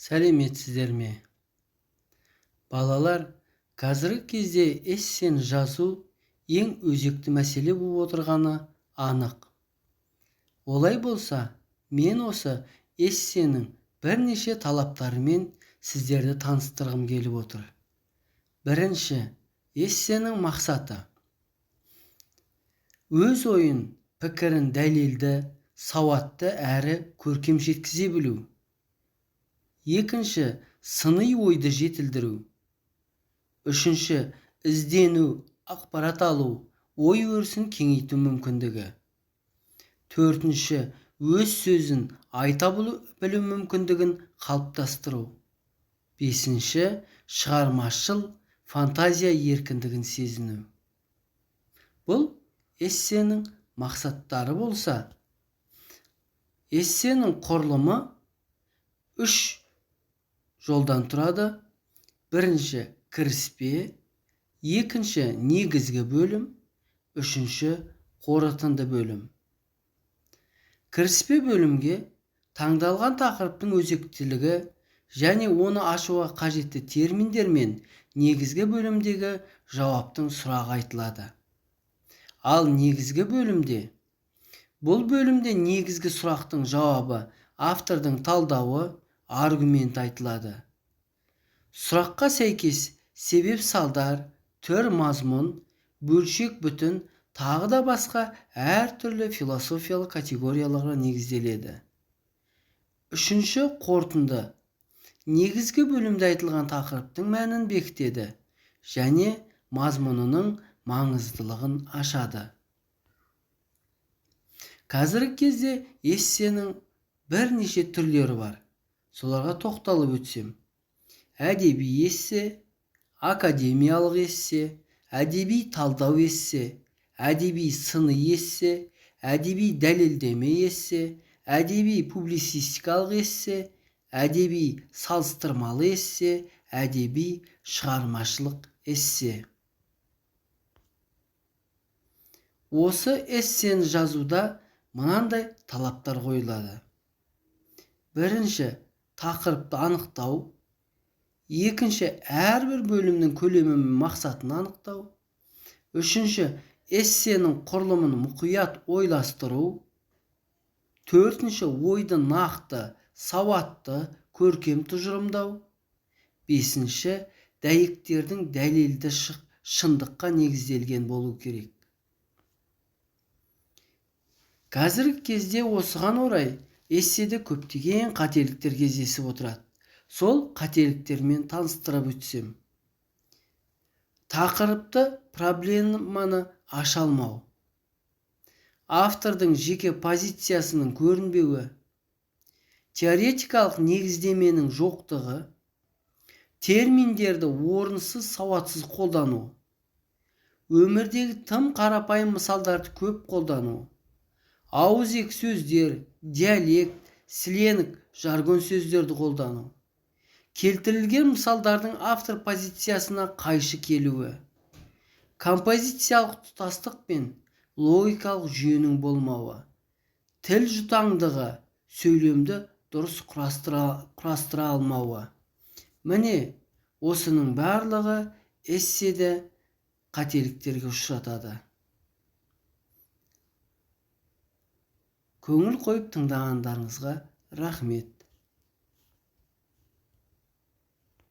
Сәлеметсіздер ме? Балалар, қазіргі кезде эссені жазу ең өзекті мәселе болып отырғаны анық. Олай болса, мен осы эссенің бірнеше талаптарымен сіздерді таныстырғым келіп отыр. Бірінші, эссенің мақсаты. Өз ойын, пікірін дәлелді, сауатты әрі көркем жеткізе білу. Екінші, сыни ойды жетілдіру. Үшінші, іздену, ақпарат алу, ой өрісін кеңейту мүмкіндігі. Төртінші, өз сөзін айта білу мүмкіндігін қалыптастыру. Бесінші, шығармашыл фантазия еркіндігін сезіну. Бұл эссенің мақсаттары болса, эссенің құрылымы үш жолдан тұрады. Бірінші, кіріспе, екінші, негізгі бөлім, үшінші, қорытынды бөлім. Кіріспе бөлімге таңдалған тақырыптың өзектілігі және оны ашуға қажетті терминдер мен негізгі бөлімдегі жауаптың сұрағы айтылады. Ал негізгі бөлімде, бұл бөлімде негізгі сұрақтың жауабы, автордың талдауы, аргумент айтылады. Сұраққа сәйкес себеп-салдар, түр мазмұн, бөлшек бүтін, тағы да басқа әртүрлі философиялық категорияларға негізделеді. Үшінші, қорытынды. Негізгі бөлімде айтылған тақырыптың мәнін бекітеді және мазмұнының маңыздылығын ашады. Қазіргі кезде эссенің бірнеше түрлері бар. Соларға тоқталып өтсем. Әдеби эссе, академиялық эссе, әдеби талдау эссе, әдеби сыни эссе, әдеби дәлелдеме эссе, әдеби публицистикалық эссе, әдеби салыстырмалы эссе, әдеби шығармашылық эссе. Осы эссені жазуда мынандай талаптар қойылады. Бірінші, тақырыпты анықтау. Екінші, әрбір бөлімнің көлемі мен мақсатын анықтау. Үшінші, эссенің құрылымын мұқият ойластыру. Төртінші, ойды нақты, сауатты, көркем тұжырымдау. Бесінші, дәйектердің дәлелді шындыққа негізделген болу керек. Қазіргі кезде осыған орай эсседе көптеген қателіктер кездесіп отырады. Сол қателіктермен таныстырып өтсем. Тақырыпты, проблеманы аша алмау. Автордың жеке позициясының көрінбеуі, теоретикалық негіздеменің жоқтығы, терминдерді орынсыз, сауатсыз қолдану, өмірдегі тым қарапайым мысалдарды көп қолдану, ауызекі сөздер, диалект, сленг, жаргон сөздерді қолдану, келтірілген мысалдардың автор позициясына қайшы келуі, композициялық тұтастық пен логикалық жүйенің болмауы, тіл жұтаңдығы, сөйлемді дұрыс құрастыра алмауы. Міне, осының барлығы эсседе қателіктерге ұшыратады. Көңіл қойып тыңдағандарыңызға рахмет.